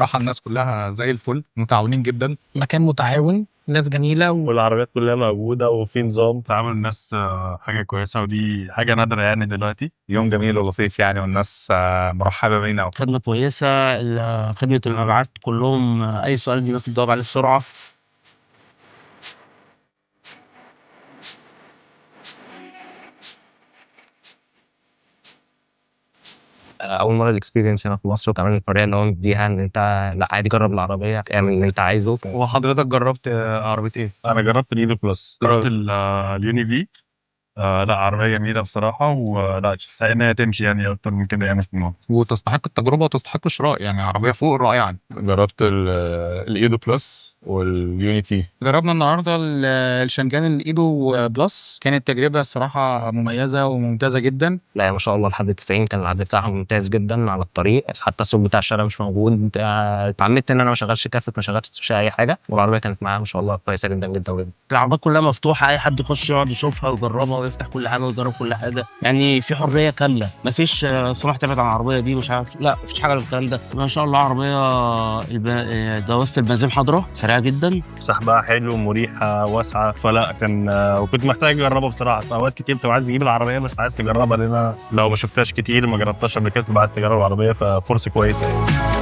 صراحة الناس كلها زي الفل، متعاونين جدا. مكان متعاون، ناس جميلة والعربيات كلها موجودة وفي نظام. تعامل الناس حاجة كويسة، ودي حاجة نادرة يعني دلوقتي. يوم جميل ولطيف يعني، والناس مرحبة بينا. خدمة كويسة، خدمة المبيعات كلهم، أي سؤال الناس بتجاوب عليه بسرعة. اول مرة ال experience هنا في مصر، وكمان الحرية اللي هو مديها ان انت لا عادي جرب العربية، اعمل اللي انت عايزه. وحضرتك جربت عربية ايه؟ انا جربت الايدو بلس، جربت اليوني في. لا عربية جميلة بصراحة، ولا تستحق إن هي تمشي يعني أكتر من كده يعني في الموضوع. وتستحق التجربة وتستحق الشراء، يعني عربية فوق الرائعة. جربت الايدو بلس واليوني تي. جربنا النهارده الشنجان الايدو بلس، كانت تجربه الصراحة مميزة وممتازة جدا. لا ما شاء الله لحد 90 كان العزم بتاعها ممتاز جدا على الطريق، حتى الصوت بتاع الشارع مش موجود. اتعلمت ان انا ما شغلش كاسيت، ما شغلتش اي حاجة، والعربية كانت معايا ما شاء الله كويسة جدا جدا جدا. العربيات كلها مفتوحة، أي حد يخش يقعد يشوفها ويجربها ويفتح كل حاجة ويجرب كل حاجة، يعني في حرية كاملة، مفيش صلاح تبعد عن العربية دي مش عارف، لا مفيش حاجة من الكلام ده. ما شاء الله عربية دواسة البنزين حاضرة سريعة جدا، سحبها حلو، مريحه، واسعة، فلا كان وكنت محتاج اجربها بصراحة. في اوقات كتير بتبقى عايز تجيب العربية بس عايز تجربها، لان لو ما شفتهاش كتير ما جربتهاش قبل كده بتبقى عايز تجرب العربية، ففرصه كويسة يعني.